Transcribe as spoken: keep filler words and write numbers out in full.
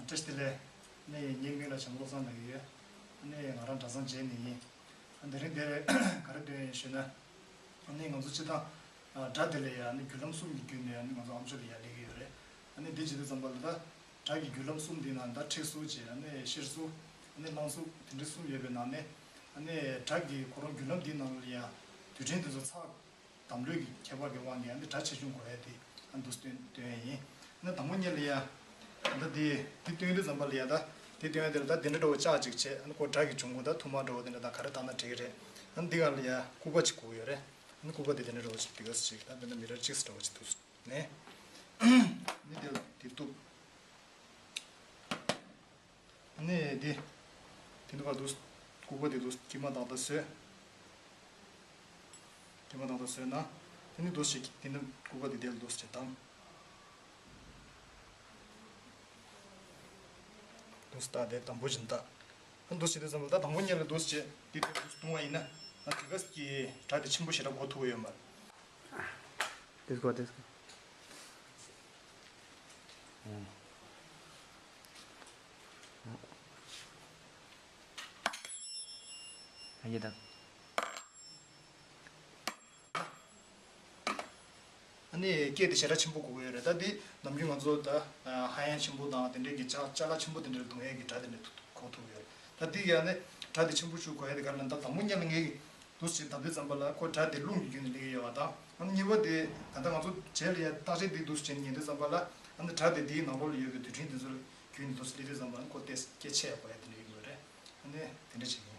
བཀྲ་ཤིས་བདེ་ལེགས། ནི་ངའི་མིང་ལ་བྱམས་མགོན་བློ་བཟང་ལབ་ཀྱི་ཡོད། ནི་ང་རང་གྲྭ་ཚང་བྱས་ནས་ཡིན། དེ་རིང་འདིར་ག་རེ་འདོན་ཡིན་ཞུས་ན། ནི་ང་ཚོ་སྤྱིར་བཏང་སྒྲ་དེ་ལ་ཡང་ནི་བརྒྱུད་ལམ་གསུམ་གྱི་བརྒྱུད་ནས་ནི་ང་ཚོ་ཨམ་ཅོག་ལ་ཡར་སླེབས་ཀྱི་ཡོད་རེད། ནི་འདི་བྱེད་དུས་ཙམ་པ་ལ་ད་སྒྲ་གི་བརྒྱུད་ལམ་གསུམ་འདི་ནང་ད་ཁྲིད་གསུམ་བྱས། ནི་གཤེར་གསུམ། ནི་བླངས་གསུམ། དེ་འདྲ་གསུམ་ཡོད་པའི་ནང་ནས། ནི་སྒྲ་གི་ཁོ་རང་བརྒྱུད་ལམ་འདི་ནང་ལ་ཡང་དུས་ཕྲན་དེ་ཚོ་ཚགས། གདམ་ལུགས་ཀྱི་ཁྱད་པར་གྱི་དབང་གིས་ཨ་ནི་སྒྲ་ཆེ་ཆུང་གོ་ཡ་དེ་ཨ་འདུག་སྟོན་སྟོན་ཡ་ཡིན། ཨ་ནི་དང་པོ་ཉིད་ལ་ཡ། ད་དེ་དེ་སྟོན་དུས་ཙམ་པ་ལ་ཡ། ད་དེ་སྟོན་ཡ་དེ་ལ་ད་དེ་འདྲ་འདྲ་བོ་ལྕགས་ཅིག་བྱས། ཨ་ནི་ཁོ་སྒྲ་གི་འབྱུང་ཁུངས་ད་ཐུར་མ་འདྲ་བོ་དེ་འདྲ་ད་ག་རེ་བཏང་ན་འགྲིག་གི་རེད། ཨ་ནི་འདི་ག་ལ་ཡ་སྐུད་པ་ཅིག་དགོས་ཀྱི་ཡོད་རེད། ཨ་ནི་སྐུད་པ་དེ་དེ་འདྲ་འདྲ་བོ་ཅིག་འདི་ག་ཟེར་ཅིག་ད་དཔེར་ན་མི་རར་ཅིག་འདྲ་བོ་ཅིག་འདུག་ནས། ཨ་ནི་དེ་ལ་དེ་གཏུབ། ནས་འདི། དེ་འདི་བར་དུ། སྐུད་པ་འདི་དུ་དཀྱིལ་མ་ཏག་ཏག་བཟོས། དཀྱིལ་མ་ཏག་ཏག་བཟོས་ན། དེ་ནི་འདུ་ཞིག་དེ་ནི་སྐུད་པ་འདི་དེ་ལ་འདུ་ཞིག་བཏང་། འདུ་ཞིག་བཏང་སྟེ་དམ་པོ་བཞིན་བཏང་། འདུ་ཞིག་དེ་ཙམ་ལ་ད་དང་པོ་ཉིད་ལ་འདུ་ཞིག་འདི་དེ་འདུ་ཞིག་བཏང་བ་ཡིན་ན། ད་དེ་ག་གི་སྒྲ་དེ་ཆེན་པོ་ཞེ་དྲག་གོ་ཐུབ་ཡོད་མ་རེད། དེ་སྐོར་དེ་སྐོར། ཨ་ཡེ་དང་། ཨ་ནི་སྐད་དེ་ཞེ་དྲག་ཆེན་པོ་གོ་གི་ཡོད་རེད། ད་འདི་ནམ་རྒྱུན་ང་ཚོ་ད་ཧ་ཡང་ཆེན་པོ་དང་དེ་འདྲའི་གི་ཅ་ཅ་ལག་ཆེན་པོ་དེ་འདྲར་རྡུང་ཡས་ཀྱི་སྒྲ་དེ་འདྲ་གོ་ཐུབ་ཡོད་རེད། ད་འདི་ཡང་ནི་སྒྲ་དེ་ཆེན་པོ་ཞིག་གོ་ཡས་དེ་ག་རེ་ལབ་ན། ད་དང་པོ་ཉིད་ལ་ངས་འདུག་ཅིག་བརྡབ་དུས་ཙམ་པ་ལ་ཁོ་སྒྲ་དེ་རླུང་གི་བརྒྱུད་ནས་སླེབས་ཀྱི་ཡོད་པ་དང་། ཨ་ནི་གཉིས་པ་དེ་ད་ལྟ་ང་ཚོ་རྗེས་ལ་ཡང་བརྟག་དཔྱད་འདི་འདུག་ཅིག་ཉན་དུས་ཙམ་པ་ལ། ཨ་ནི་སྒྲ་དེ་འདིའི་ནང་ལོགས་ལ་ཡོད་པའི་རྡུལ་ཕྲན་དེ་ཚོ་བརྒྱུད་ནས་འདུག་སླེབས་དུས་ཙམ་པ་ལ་ཁོ་ཏོག་ཙམ་སྐད་ཆད་ཡག་པོ་ཡ་དེ་འདྲ་ཡོད་རེད། ཨ་ནི་དེ་འདྲ་ཅིག་ཡིན།